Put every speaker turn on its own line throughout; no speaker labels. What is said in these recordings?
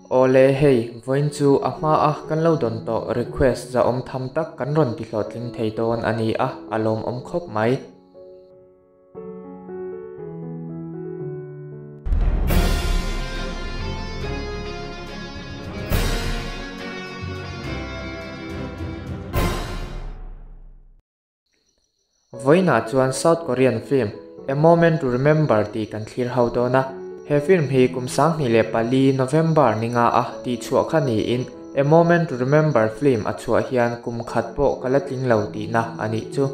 Awle hei, vawiin chu a hma a kan lo dawn tawh request zahawm tham tak kan rawn ti hlawhtling thei dawn a ni a, a lawmawm khawp mai. Vawiinah chuan South Korean film A Moment to Remember tih kan thlir ho dawn a. He film hi kum 2004 November ni nga a tihchhuah kha niin A Moment to Remember film a chhuah hian kum khat pawh ka la tling lo tihna a nih chu.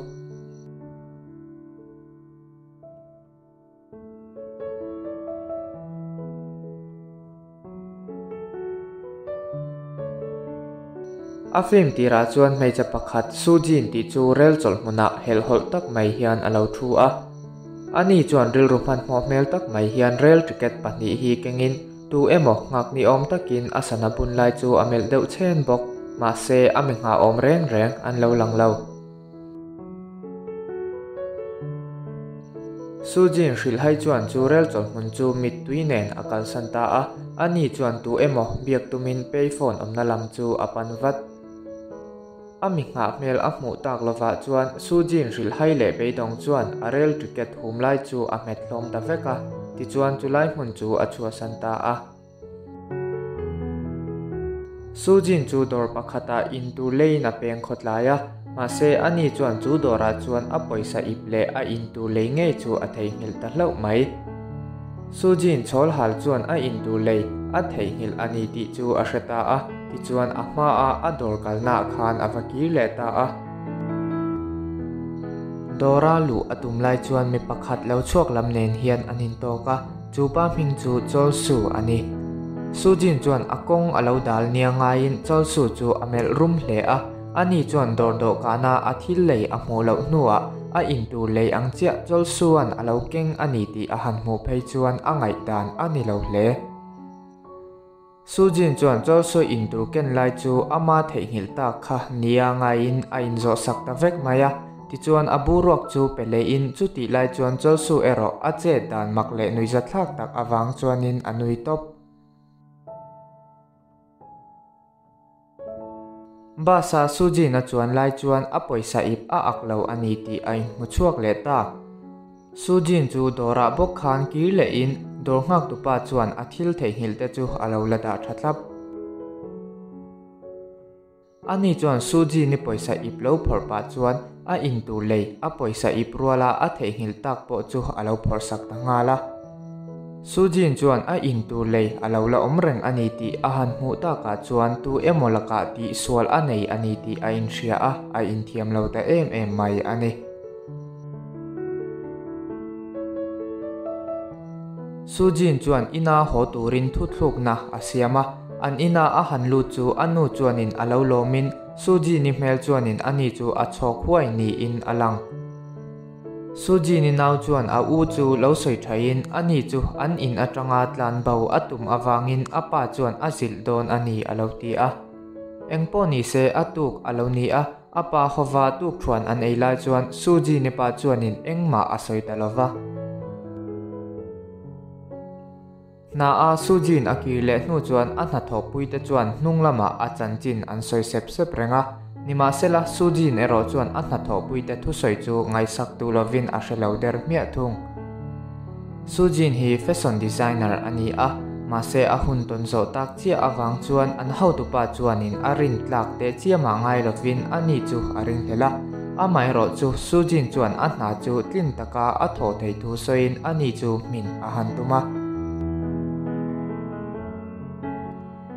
A film tirah chuan hmeichhe pakhat Su Jin tih chu rel chawlh hmunah helhhawlh tak mai hian a lo thu a. Ani chuan rilru hmanhmawh hmel tak mai hian rel ticket pahnih hi kengin tu emaw nghak ni awm takin a sana bun lai chu a melh deuh chhen bawk. Mahse, a mi nghah awm reng reng an lo lang lo. Sujin hrilhhai chuan chu rel chawlhhmun chu mittui nen a kalsan ta a, ani chuan tu emaw biak tumin payphone awmna lam chu a pan vat. A mi nghah hmel a hmuh tak lovah chuan Sujin hrilhhai leh beidawng chuan a rel ticket hum lai chu a hmet hlawm ta vek a, tichuan chulai hmun chu a chhuahsan ta a. Sujin chu dawr pakhatah in tur leiin a peng khawtlai a, mahse ani chuan chu dawrah chuan a pawisa ip leh a in tur lei ngei chu a theihnghilh ta hlauh mai. Sujin chhawl hal chuan a in tur lei a theihnghilh a ni tih chu a hre ta a, tichuan a hmaa a dawr kalnaah khan a va kir leh ta a. Dawra luh a tum lai chuan mi pakhat lo chhuak lam nen hian an intawk a. Chu pa hming chu Chawlsu a ni. Sujin chuan a kawng a lo dal nia ngaiin Chawlsu chu a melh rum hle a, ani chuan dawr dawhkana a thil lei a hmuh loh hnuah a intur lei ang chiah Chawlsuan a lo keng a ni tih a han hmuh phei chuan a ngaihdan a ni lo hle. Sujin chuan Chawlsu intur ken lai chu ama theihnghilh tak kha nia ngaiin a inzawh sak ta vek mai a, tichuan a boruak chu pe leiin chutih lai chuan Chawlsu erawh a chet dan mak leh nuihzathlak tak avang chuanin a nui tawp. Bus-a Sujin a chuan lai chuan a pawisa ip a ak lo a ni tih a inhmu chhuak leh ta. Sujin chu dawrah bawk khan kir lehin dawr nghaktupa chuan a thil theihnghilh te chu a lo la dah tha thlap. Ani chuan Sujin-i pawisa ip lo phawrh pah chuan a intur lei a pawisa ip ruala a theihnghilh tak pawh chu a lo phawrh sak ta nghal a. Sujin chuan a intur lei a lo la awm reng a ni tih a han hmuh takah chuan tu emaw lakah tih sual a nei a ni tih a inhria a, a inthiam lo ta em em mai a ni. Sujin chuan ina haw turin thuthlukna a siam a, an ina a han lut chu a nu chuanin a lo lawmin Sujin-i hmel chuanin ani chu a chhawk huai niin a lang. Sujin-i nau chuan a u chu lo sawi thain ani chu an in atanga tlan bo a tum avangin a pa chuan a zilh dawn a ni a lo ti a. Engpawh ni se a tuk a lo ni a, a pa hova tukthuan an ei lai chuan Sujin-i pa chuanin engmah a sawi ta lo va. Hna a Sujin a kir leh hnu chuan a hnathawhpui te chuan hnung lamah a chanchin an sawi sep sep reng a, nimahsela Sujin erawh chuan a hnathawhpui te thusawi chu ngaihsak duh lovin a hre lo der hmiah thung. Sujin hi fashion designer a ni a, mahse a hun tawn zawh tak chiah avang chuan an hotupa chuanin a rin tlak teh chiamah ngai lovin ani chu a ringhlel a, amaherawh chu Sujin chuan a hna chu tlin taka a thawh theih thu sawiin ani chu hmin a han tum a.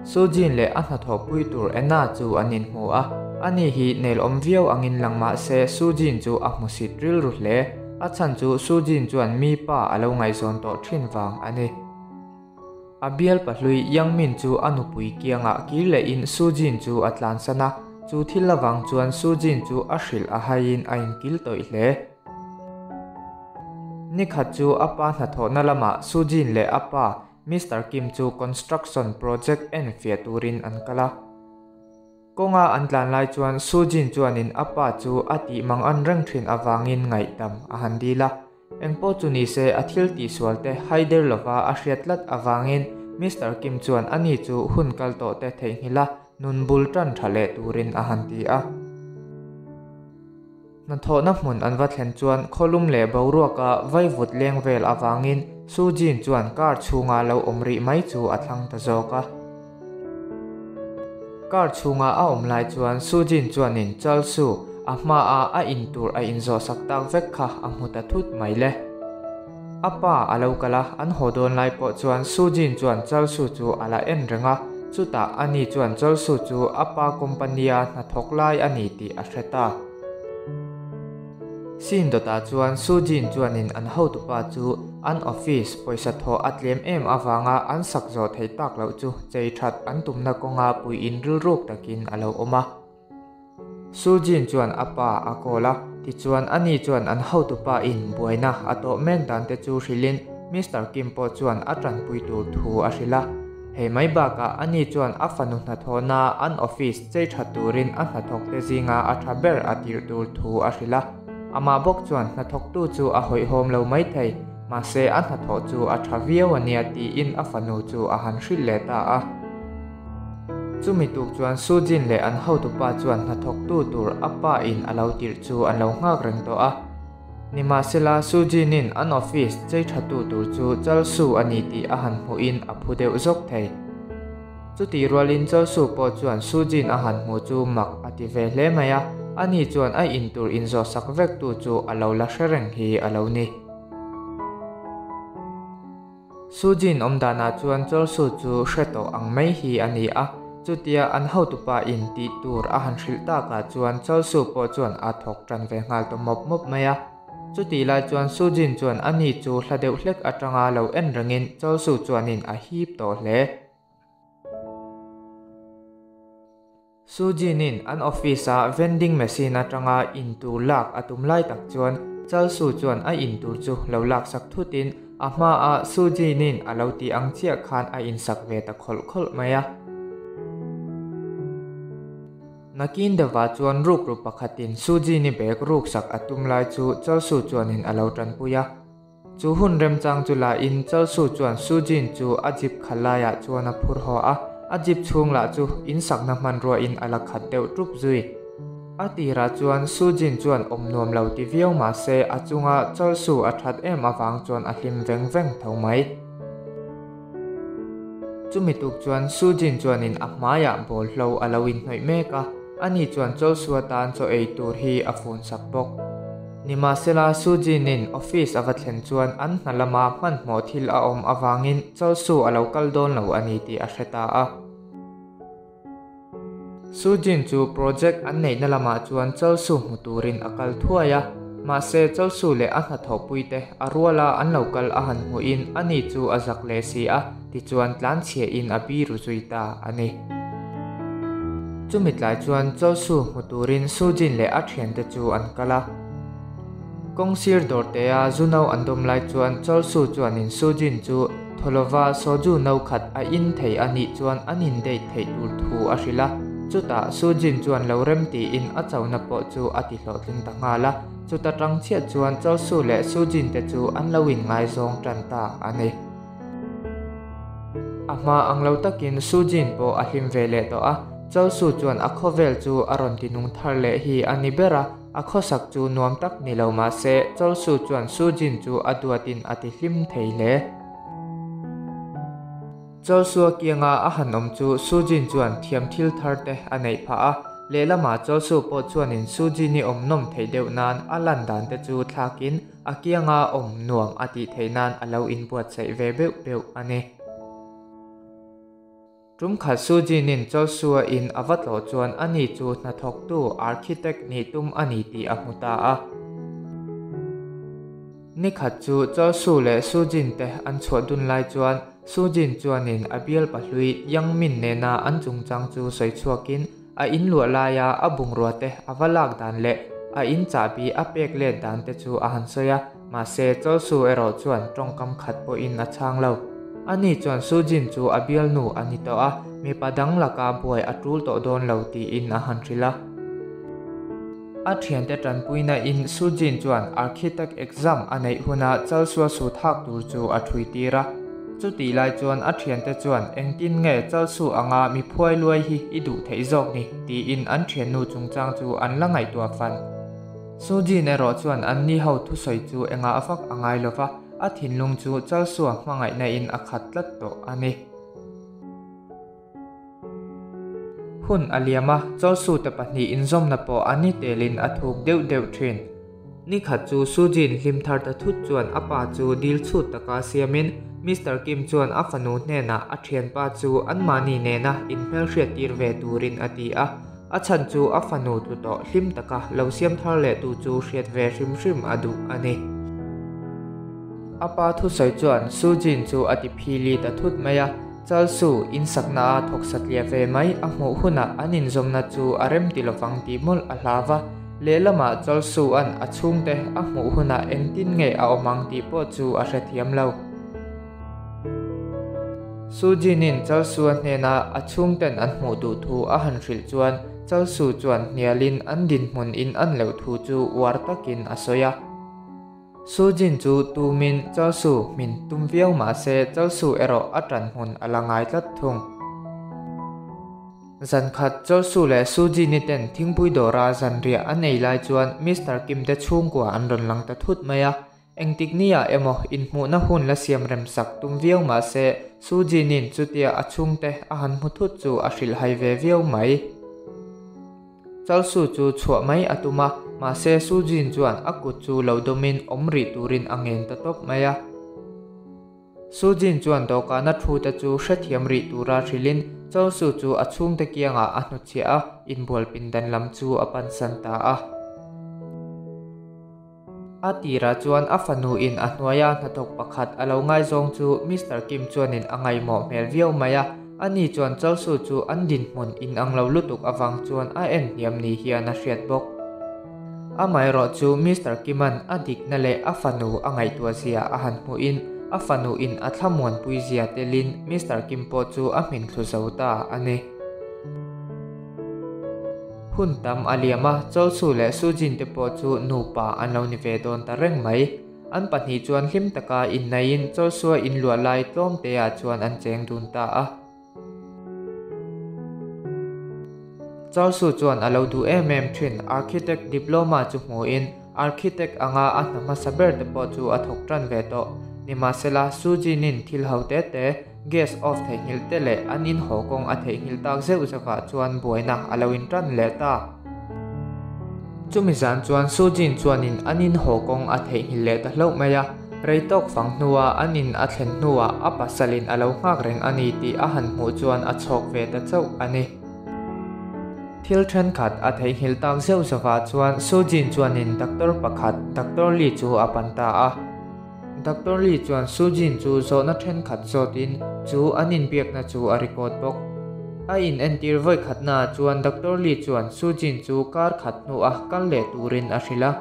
Sujin leh a hnathawhpui tur Anna chu an inhmu a, ani hi nelawm viau angin lang mah se Sujin chu a hmusit rilru hle, a chhan chu Sujin chuan mi pa a lo ngaihzawn tawh thin vang a ni. A bial pahlui Yangmin chu a nupui kiangah kir lehin Sujin chu a tlansan a, chu thil avang chuan Sujin chu a hrilh a haiin a inkil tawih hle. Nikhat chu a pa hnathawhna lamah Sujin leh a pa Mister Kim chu construction project en fiah turin an kal a. Kawnga an tlan lai chuan Sujin chuanin a pa chu a tih mang an reng thin avangin ngaihdam a han dil a. Engpawh chu nise a thil tihsual te haider lova a hriat tlat avangin Mister Kim chuan ani chu hun kal tawh te theihnghilh a, nun bul tan tha leh turin a han ti a. Hnathawhna hmun an va thlen chuan khawlum leh boruaka vaivut leng vel avangin Su Jin chuan car chhunga lo awm rih mai chu a thlang ta zawk a. Car chhunga a awm lai chuan Su Jin chuanin Chal Su a hmaa a in tur a inzawh sak tak vek kha a hmu ta thut mai le. A pa a lo kal a, an haw dawn lai pawh chuan Su Jin chuan Chal Su chu a la en reng a, chutah ani chuan Chal Su chu a pa company-a hnathawk lai a ni tih a hre ta. Scene dawtah chuan Su Jin chuanin an hotupa chu an office pawisa thawh a tlem em avanga an sak zawh theih tak loh chu chei that an tumna kawnga puiin rilruk takin a lo awm a. Su Jin chuan a pa a call a, tichuan ani chuan an hotupa in buaina a tawh mek dan te chu hrilhin Mister Kim pawh chuan a tanpui tur thu a hrilh a. Hei mai bakah ani chuan a fanu hnathawhna an office chei tha turin a hnathawk te zinga a tha ber a tirh tur thu a hrilh a. Amah bawk chuan hnathawktu chu a hawihhawm lo maithei, mahse a hnathawh chu a tha viau ania tiin a fanu chu a han hrilh leh ta a. Chumi tuk chuan Su Jin leh an hotupa chuan hnathawktu tur a pa in a lo tirh chu an lo nghak reng tawh a. Nimahsela, Su Jin-in an office chei thatu tur chu Chal Su a ni tih a han hmuhin a phu deuh zawk thei. Chutih rualin Chal Su pawh chuan Su Jin a han hmuh chu mak a ti ve hle mai a, ani chuan a in tur inzawhsak vektu chu a lo la hre reng hi a lo ni. Su Jin awm danah chuan Chol Su chu hre tawh ang mai hi a ni a, chutia an hotupa in tih tur a han hrilh takah chuan Chol Su pawh chuan a thawk tan ve nghal ta mawp mawp mai a. Chutih lai chuan Su Jin chuan a ni chu hla deuh hlek atanga lo en rengin Chol Su chuanin a hip tawh hle. Su Jin-in an office-a vending machine atanga in tur lak a tum lai tak chuan Chal Su chuan a in tur chu lo laksak thutin a hmaa Su Jin-in a lo tih ang chiah khan a insak ve ta khawlh khawlh mai a. Nakin deuhah chuan rukru pakhatin Su Jin-i bag ruksak a tum lai chu Chal Su chuanin a lo tanpui a. Chu hun remchang chu la in Chal Su chuan Su Jin chu a jeep khalh laiah chuan a phur haw a, a jeep chhung lah chu in sakna hmanrua in a la khat deuh tup zui. A tirah chuan Su Jin chuan awm nuam lo ti viau mah se a chunga Chal Su a that em avang chuan a hlim veng veng tho mai. Chumi tuk chuan Su Jin chuanin a hmaiah bawlhlo a lo inhnawih mek a, ani chuan Chal Su atan chaw ei tur hi a fun sak bawk. Nimahsela, Su Jin-in office a va thlen chuan an hna lama hmanhmawh thil a awm avangin Chal Su a lo kal dawn lo a ni tih a hre ta a. Su Jin chu project an neihna lamah chuan Chal Su hmu turin a kal thuai a, mahse Chal Su leh a hnathawhpuite a ruala an lo kal a han hmuhin ani chu a zak leh si a, tichuan tlanchhiahin a biru zui ta a ni. Chumi tlai chuan Chal Su hmu turin Su Jin leh a thiante chu an kal a. Kawng sir dawrtea zu no an dawm lai chuan Chal Su chuanin Su Jin chu Tholova soju no khat a in thei a nih chuan an in date theih tur thu a hrilh a. Chutah Su Jin chuan lo rem tiin a chona pawh chu a ti hlawhtling ta nghal a. Chuta tang chiah chuan Chal Su leh Su Jin te chu an lo in ngaizawng tan ta a ni. A hma ang lo takin Su Jin pawh a hlim ve leh tawh a, Chal Su chuan a khawvel chu a rawn ti nung thar leh hi a ni ber a, a khawsak chu nuam tak ni lo mah se Chal Su chuan Su Jin chu a duatin a ti hlim thei hle. Chal Su a kianga a han awm chu Su Jin chuan thiam thil thar te a neih phah a, lehlamah Chal Su pawh chuanin Su Jin i awm nawm theih deuh nan a lan dan te chu thlakin A kianga awm nuam a tih theih nan a lo inbuatsaih ve beuh beuh a ni. Tum khat Su Jin-in Chol Sua in a va tlawh chuan ani chu hnathawktu architect nih tum a ni tih a hmu ta a. Ni khat chu Chol Su leh Su Jin te an chhuah dun lai chuan Su Jin chuanin a bial pahlui Yang Min nena an chungchang chu sawi chhuakin A in luah laia a bungrua te a va lak dan leh a in chahbi a pek let dan te chu a han sawi a, mahse Chol Su erawh chuan tawngkam khat pawhin a chhang lo. Ani chuan Su Jin chu a bialnu a ni tawh a, mipa dang laka buai a tul tawh dawn lo tiin a han hrilh a. A thiante tanpuina in Su Jin chuan architect exam a neih huna Chol Sua su thak tur chu a thui tir a. Chutih lai chuan a thiante chuan engtin nge Chalsu anga mi phuai luai hi i duh theih zawk ni tiin an thiannu chungchang chu an la ngaihtuah fan. Sujin erawh chuan anni ho thusawi chu engah vak a ngai lova, a thinlung chu Chalsua hmangaihna in a khat tlat tawh a ni. Hun a liam a, Chawlsute pahnih inzawmna pawh a ni telin a thuk deuh deuh thin. Ni khat chu Sujin hlim thar ta thut chuan a pa chu dil chhut taka siamin Mister Kim chuan a fanu hnenah a thianpa chu anmahni nena inhmelhriat tir ve turin a ti a, a chhan chu a fanu tlu tawh hlim taka lo siam thar leh tu chu hriat ve hrim hrim a duh a ni. A pa thusawi chuan Sujin chu a ti phili ta thut mai a. Chalsu insakna a thawk satliah ve mai a hmuh hunah an inzawmna chu a rem ti lovang tih mawlh a hlau va, lehlamah Chalsu-a'n a chhungte a hmuh hunah engtin nge a awm ang tih pawh chu a hrethiam lo. Sujin-in Chalsu-a hnena a chhungten an hmuh duh thu a han hrilh chuan Chalsu chuan hnialin an dinhmun in an loh thu chu uar takin a sawi a. Sujin chu tumin Chalsu hmin tum viau mah se Chalsu erawh a ṭan hmun a la ngai tlat thung. Zan khat Chalsu leh Sujin-i ten thingpui dawra zanriah an ei lai chuan Mister Kim te chhungkua an rawn lang ta thut mai a, engtik niah emaw inhmuhna hun la siam rem sak tum viau mah se Sujin-in chutia a chhungte a han hmu thut chu a hrilhhai ve viau mai. Chalsu chu chhuah mai a tum a, mahse Sujin chuan a kut chu lo dawmin awm rih turin a ngen ta tawp mai a. Sujin chuan dawhkana thu te chu hrethiam rih tura hrilhin Chalsu chu a chhungte kiangah a hnutchhiah a, inbual pindan lam chu a pansan ta a. A tirah chuan a fanu in a hnuaia hnathawk pakhat a lo ngaizawng chu Mister Kim chuanin a ngaihmawh hmel viau mai a, ani chuan Chalsu chu an dinhmun inang lo lutuk avang chuan a en hniam ni hian a hriat bawk. Amaherawh chu Mister Kima'n a dikna leh a fanu a ngaihtuah zia a han hmuhin a fanu in a thlamuanpui zia telin Mister Kim pawh chu a hminthlu zo ta a ni. Hun tam a liam a, Cholsu leh Sujin te pawh chu nupa an lo ni ve dawn ta reng mai. An pahnih chuan hlim taka innaiin Cholsua inluah lai tlawm te ah chuan an cheng dun ta a. Cholsu chuan a lo duh em em thin Architect Diploma chu hmuin Architect anga a hna hmasa ber te pawh chu a thawk tan ve tawh. Nimahsela, Sujin-in thil ho te te, Gas off theihnghilh te leh an in haw kawng a theihnghilh tak zeuh zeuhah chuan buaina a lo in tan leh ta. Chumi zan chuan Sujin chuanin an in haw kawng a theihnghilh leh ta hlauh mai a, rei tawk fang hnua an in a thlen hnuah a pasalin a lo nghak reng a ni tih a han hmuh chuan a chhawk ve ta chauh a ni. Thil thenkhat a theihnghilh tak zeuh zeuhah chuan Sujin chuanin doctor pakhat, Doctor Lee chu a pan ta a. Doctor Lee chuan Sujin chu zawhna thenkhat zawtin chu an inbiakna chu a record bawk. A inentir vawi khatnaah chuan Doctor Lee chuan Sujin chu kar khat hnuah kal leh turin a hrilh a.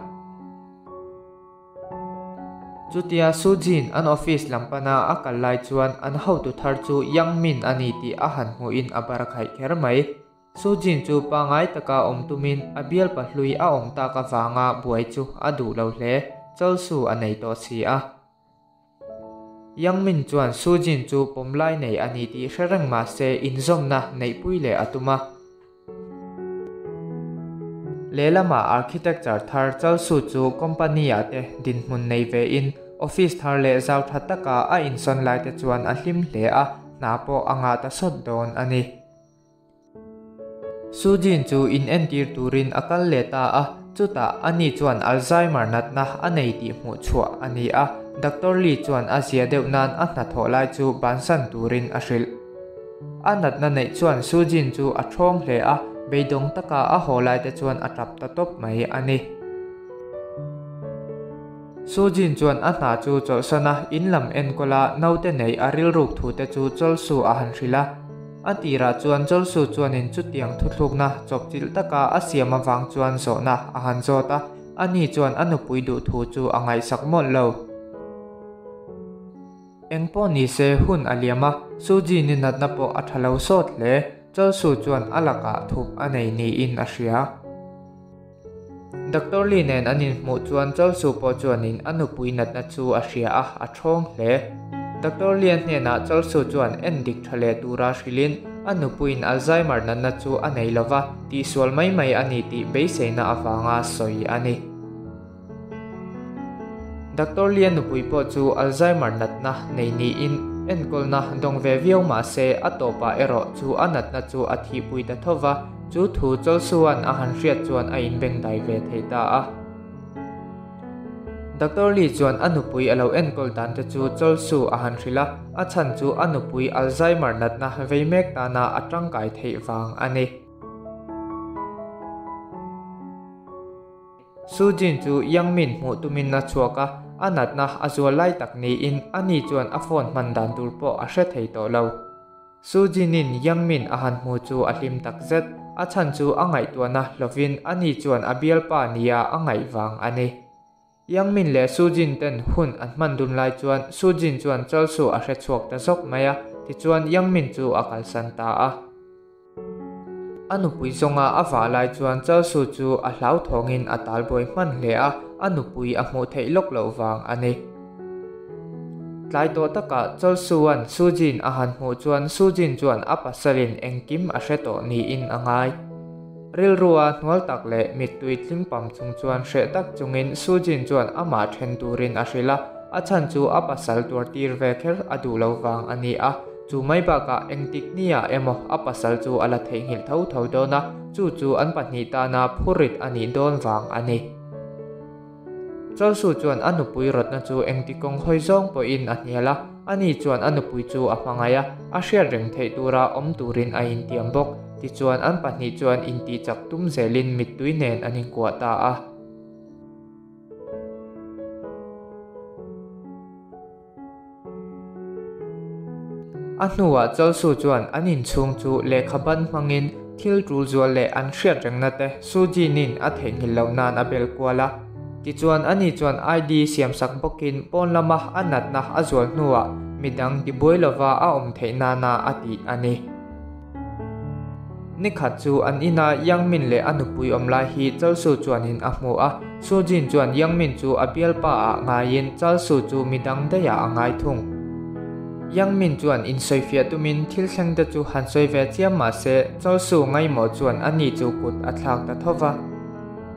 Chutia Sujin an office lam pana a kal lai chuan an hotu thar chu Yang Min a ni tih a han hmuhin a bar khaih kher mai. Sujin chu pangai taka awm tumin a bialpa hlui a awm tak avanga buai chu a duh lo hle, Chalsu a nei tawh si a. Yangmin chuan Sujin chu pawmlai nei a ni tih hre reng mah se inzawmna neihpui leh a tum a. Lehlamah architecture thar Chalsu chu company-ah te dinhmun nei vein office thar leh zau tha taka a insawn lai te chuan a hlim hle a, hna pawh a ngah ta sawt dawn a ni. Sujin chu inentir turin a kal leh ta a, chutah ani chuan Alzheimer natna a nei tih hmuh chhuah a ni a, Doctor Lee chuan a zia deuh nan a hnathawh lai chu bansan turin a hrilh. A natna neih chuan Sujin chu a ṭhawng hle a, beidawng taka a haw lai te chuan a ṭap ta tawp mai a ni. Sujin chuan a hna chu chawlhsan a, in lam enkawl a, naute neih a rilruk thu te chu Cholsu a han hrilh a. A tirah chuan Cholsu chuanin chutiang thuthlukna chawpchilh taka a siam avang chuan zawhna a han zawt a, ani chuan a nupui duh thu chu a ngaihsak mawlh lo. Eng pawh ni se hun a liam a, Sujin-i natna pawh a tha lo sawt hle, Cholsu chuan a lakah thup a nei niin a hria. Doctor Lee nen an inhmuh chuan Chalsu pawh chuanin a nupui natna chu a hria a, a ṭhawng hle. Doctor Lian hnenah Chalsu chuan endik tha leh tura hrilhin a nupuiin Alzheimer natna chu a nei lova, tihsual mai mai a ni tih beiseina avanga sawi a ni. Doctor Lian nupui pawh chu Alzheimer natna nei niin enkawlna dawng ve viau mah se a tawpah erawh chu a natna chu a thihpui ta tho va, chu thu Chalsua'n a han hriat chuan a inbengdai ve thei ta a. Doctor Lee chuan a nupui a lo enkawl dan te chu Cholsu a han hrilh a, a chhan chu a nupui Alzheimer natna vei mek tana a tangkai theih vang a ni. Su Jin chu Yang Min hmuh tumin a chhuak a, a natna a zual lai tak niin ani chuan a phone hman dan tur pawh a hre thei tawh lo. Su Jin-in Yang Min a han hmu chu a hlim tak zet. A chhan chu a ngaihtuahna hlovin ani chuan a bialpa nia a ngaih vang a ni. Yang Min leh Su Jin ten hun an hman dun lai chuan Su Jin chuan Chalsu a hre chhuak ta zawk mai a, tichuan Yang Min chu a kalsan ta a. A nupui zawnga a vah lai chuan Chalsu chu a hlauthawngin a talbuai hman hle a, a nupui a hmuh theih lawk loh vang a ni. Tlai tawh takah Chalsua'n Sujin a han hmuh chuan Sujin chuan a pasalin engkim a hre tawh niin a ngai. Rilrua hnual tak leh mittui tling pam chung chuan hreh tak chungin Sujin chuan amah then turin a hrilh a, a chhan chu a pasal tuartir ve kher a duh lo vang a ni a. Chu mai bakah engtik niah emaw a pasal chu a la theihnghilh tho tho dawn a, chu chu an pahnih tana phurrit a nih dawn vang a ni. Chalsu chuan a nupui rawtna chu engti kawng hawi zawng pawhin a hnial a, ani chuan a nupui chu a hmangaih a, a hriat reng theih tura awm turin a intiam bawk. Tichuan an pahnih chuan intihchak tum zelin mittui nen an inkuah ta a. A hnuah Chalsu chuan an inchhung chu lehkha ban hmangin thil tul zual leh an hriat rengna te Su Jin-in a theihnghilh loh nan a bel kual a. Tichuan ani chuan ID siamsak bawkin pawn lama a natna a zual hnuah midang tibuai lova a awm theih nana a tih a ni. Nikhat chu an ina Yang Min leh a nupui awm lai hi Chalsu chuanin a hmu a, Su Jin chuan Yang Min chu a bialpa ah ngaiin Chalsu chu midang daihah a ngai thung. Yang Min chuan insawifiah tumin thil thleng te chu han sawi ve chiam mah se Chalsu ngaimawh chuan ani chu kut a thlak ta tho va.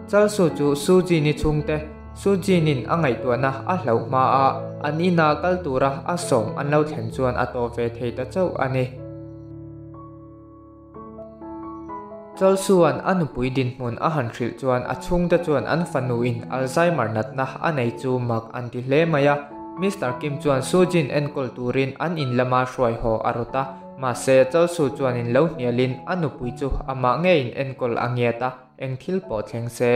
Chalsu chu Su Jin-i chhungte Su Jin-in a ngaihtuahna a hlauh hma a, an ina kal tura a sawm an lo thlen chuan a tawp ve thei ta chauh a ni. Chalsua'n a nupui dinhmun a han hrilh chuan a chhungte chuan an fanuin Alzheimer natna a nei chu mak an ti hle mai a. Mister Kim chuan Sujin enkawl turin an in lama hruai haw a rawt a, mahse Chalsu chuanin lo hnialin a nupui chu amah ngeiin enkawl a ngiat a, eng thil pawh thleng se.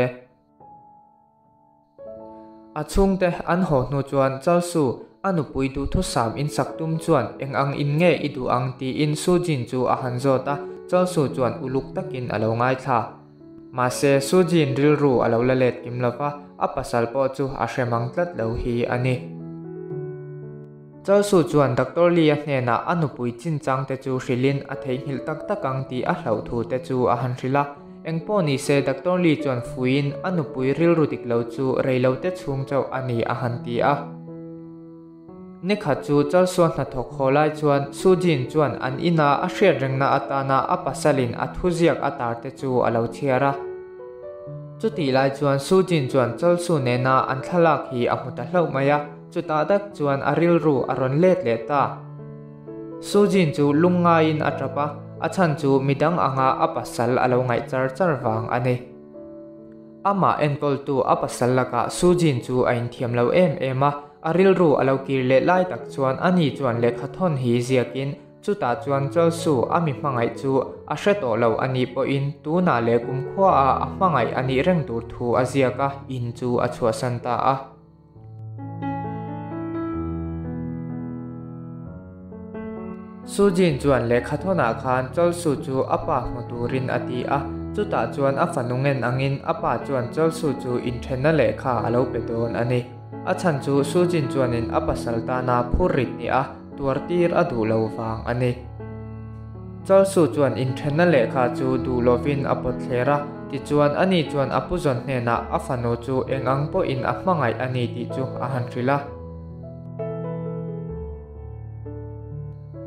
A chhungte an haw hnu chuan Chalsu, a nupui duhthusam insak tum chuan eng ang in nge i duh ang tiin Sujin chu a han zawt a, Chalsu chuan uluk takin a lo ngaithla. Mahse Sujin rilru a lo la let kim lova, a pasal pawh chu a hre mang tlat lo hi a ni. Chalsu chuan Doctor Lee-a hnenah a nupui chinchangte chu hrilhin a theihnghilh tak tak ang tih a hlauh thu te chu a han hrilh a. Engpawh ni se Doctor Lee chuan fuiin a nupui rilru dik lo chu reilote chhung chauh a ni a han ti a. Nikhat chu Chalsua hnathawk haw lai chuan Su Jin chuan an ina a hriat rengna atana a pasalin a thuziak a tar te chu a lo chhiar a. Chutih lai chuan Su Jin chuan Chalsu nena an thlalak hi a hmu ta hlauh mai a, chutah tak chuan a rilru a rawn let leh ta. Sujin chu lungngaiin a tap a, a chhan chu midang anga a pasal a lo ngaih char char vang a ni. Amah enkawltu a pasal lakah Sujin chu a inthiam lo em em a, a rilru a lo kir leh lai tak chuan ani chuan lehkha thawn hi ziakin chutah chuan Chalsu a mi hmangaih chu a hre tawh lo a nih pawhin tunah leh kumkhuaah a hmangaih a nih reng tur thu a ziak a, in chu a chhuahsan ta a. Sujin chuan lehkha thawnah khan Cholsu chu a pa hmu turin a ti a, chutah chuan a fanu ngen angin a pa chuan Cholsu chu inthenna lehkha a lo pe dawn a ni. A chhan chu Sujin chuanin a pasal tana phurrit ni a tuartir a duh lo vang a ni. Chalsu chuan inthenna lehkha chu duh lovin a pawt thler a, tichuan ani chuan a puzawn hnenah a fanu chu eng ang pawhin a hmangaih a ni tih chu a han hrilh a.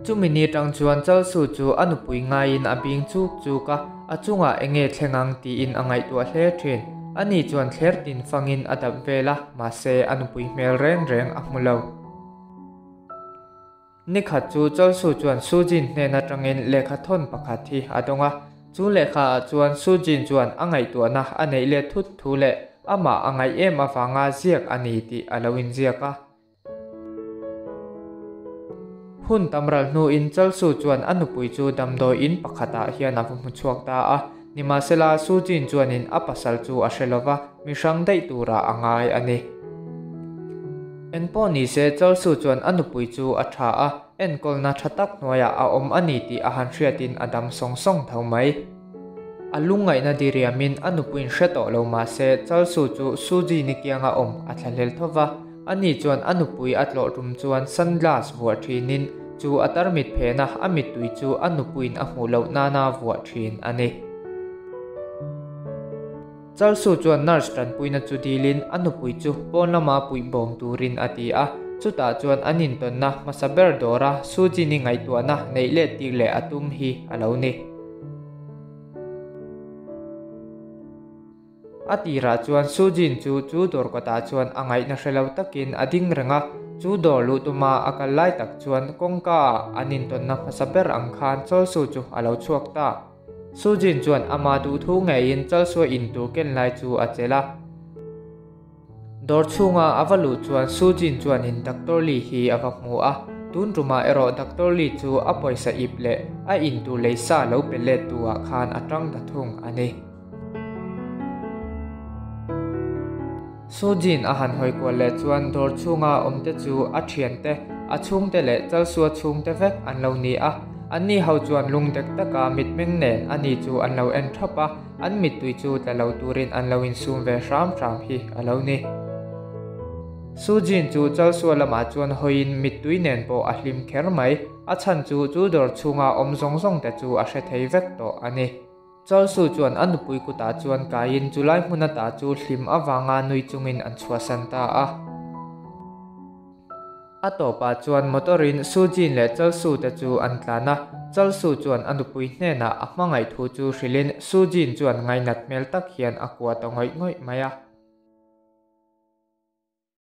Chumi ni atang chuan Chalsu chu a nupui ngaiin a bing chuk chuk a, a chungah enge thleng ang tiin a ngaihtuah hle thin. Ani chuan thler tin fangin a dap vel a, mahse a nupui hmel reng reng a hmu lo. Nikhat chu Chalsu chuan Sujin hnen atangin lehkha thawn pakhat hi a dawng a, chu lehkha ah chuan Sujin chuan a ngaihtuahna a neih let thut thu leh amah a ngaih em avanga ziak a ni tih a lo inziak a. Hun tam ral hnuin Chalsu chuan a nupui chu damdawi in pakhatah hian a va hmu chhuak ta a. Nimahsela, Su Jin chuanin a pasal chu a hre lova, mi hrang daih turah a ngai a ni. Engpawh ni se, Chalsu chuan a nupui chu a tha a, enkawlna tha tak hnuaiah a awm a ni tih a han hriatin a dam sawng sawng tho mai. A lungngaihna diriamin a nupuiin hre tawh lo mah se, Chalsu chu Su Jin-i kianga awm a thlahlel tho va. Ani chuan a nupui a tlawh tum chuan sunglass vuah thinin chu a tarmit phena a mittui chu a nupuiin a hmuh loh nana vuah thin a ni. Chalsu chuan nurse tanpuina chu dilin a nupui chu pawn lama puih bawm turin a ti a, chutah chuan an intawnna hmasa ber dawra Sujini ngaihtuahna neih let tir leh a tum hi a lo ni. A tirah chuan Sujin chu chu dawr kawtah chuan a ngaihna hre lo takin a ding reng a, chu dawr luh tuma a kal lai tak chuan kawngka ah an intawnna hmasa ber ang khan Cholsu chu a lo chhuak ta. Sujin chuan ama duhthu ngeiin Cholsua in tur ken lai chu a chelh a. Dawr chhunga a va luh chuan Sujin chuanin Doctor Lee hi a va hmu a, tun tumah erawh Doctor Lee chu a pawisa ip leh a in tur lei sa lo pe let tu ah khan a tang ta thung a ni. Sujin a han hawi kual leh chuan dawr chhunga awm te chu a thiante, a chhungte leh Chalsua chhungte vek an lo ni a, anni ho chuan lungdek taka mitmeng nen ani chu an lo en thap a. An mittui chu tla lo turin an lo insum ve hram hram hi a lo ni. Sujin chu Chalsua lamah chuan hawiin mittui nen pawh a hlim kher mai. A chhan chu chu dawr chhunga awm zawng zawng te chu a hre thei vek tawh a ni. Chalsu chuan a nupui kutah chuan kaiin chulai hmun ata chu hlim avanga nui chungin an chhuahsan ta a. A tawpah chuan motor-in Sujin leh Chalsu te chu an tlan a, Chalsu chuan a nupui hnenah a hmangaih thu chu hrilhin Sujin chuan ngainat hmel tak hian a kuah ta ngawih ngawih mai a.